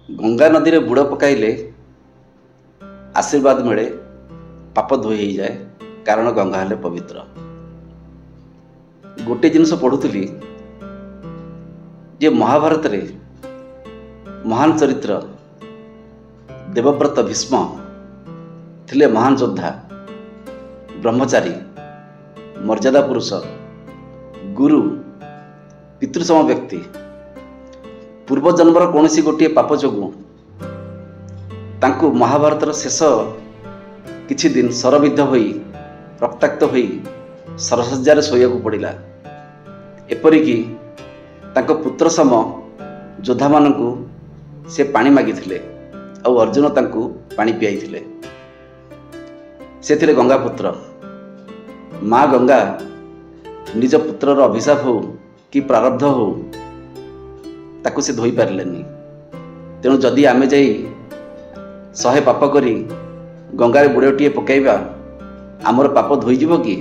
ଗଙ୍ଗା ନଦୀରେ ବୁଡ଼ ପକାଇଲେ ଆଶୀର୍ବାଦ ମିଳେ, ପାପ ଧୋଇ ହେଇଯାଏ, କାରଣ ଗଙ୍ଗା ହେଲେ ପବିତ୍ର। ଗୋଟେ ଜିନିଷ ପଢ଼ୁଥିଲି ଯେ ମହାଭାରତରେ ମହାନ ଚରିତ୍ର ଦେବବ୍ରତ ଭୀଷ୍ମ ଥିଲେ ମହାନ ଯୋଦ୍ଧା, ବ୍ରହ୍ମଚାରୀ, ମର୍ଯ୍ୟାଦା ପୁରୁଷ, ଗୁରୁ, ପିତୃସମ ବ୍ୟକ୍ତି। ପୂର୍ବଜନ୍ମର କୌଣସି ଗୋଟିଏ ପାପ ଯୋଗୁଁ ତାଙ୍କୁ ମହାଭାରତର ଶେଷ କିଛି ଦିନ ଶରବିଦ୍ଧ ହୋଇ, ରକ୍ତାକ୍ତ ହୋଇ ଶରଶଯ୍ୟାରେ ଶୋଇବାକୁ ପଡ଼ିଲା। ଏପରିକି ତାଙ୍କ ପୁତ୍ର ସମ ଯୋଦ୍ଧାମାନଙ୍କୁ ସେ ପାଣି ମାଗିଥିଲେ ଆଉ ଅର୍ଜୁନ ତାଙ୍କୁ ପାଣି ପିଆଇଥିଲେ। ସେ ଥିଲେ ଗଙ୍ଗା ପୁତ୍ର। ମା ଗଙ୍ଗା ନିଜ ପୁତ୍ରର ଅଭିଶାପ ହଉ କି ପ୍ରାରବ୍ଧ ହଉ, ତାକୁ ସେ ଧୋଇ ପାରିଲେନି। ତେଣୁ ଯଦି ଆମେ ଯାଇ 100 ପାପ କରି ଗଙ୍ଗାରେ ବୁଡ଼ଟିଏ ପକାଇବା, ଆମର ପାପ ଧୋଇଯିବ କି?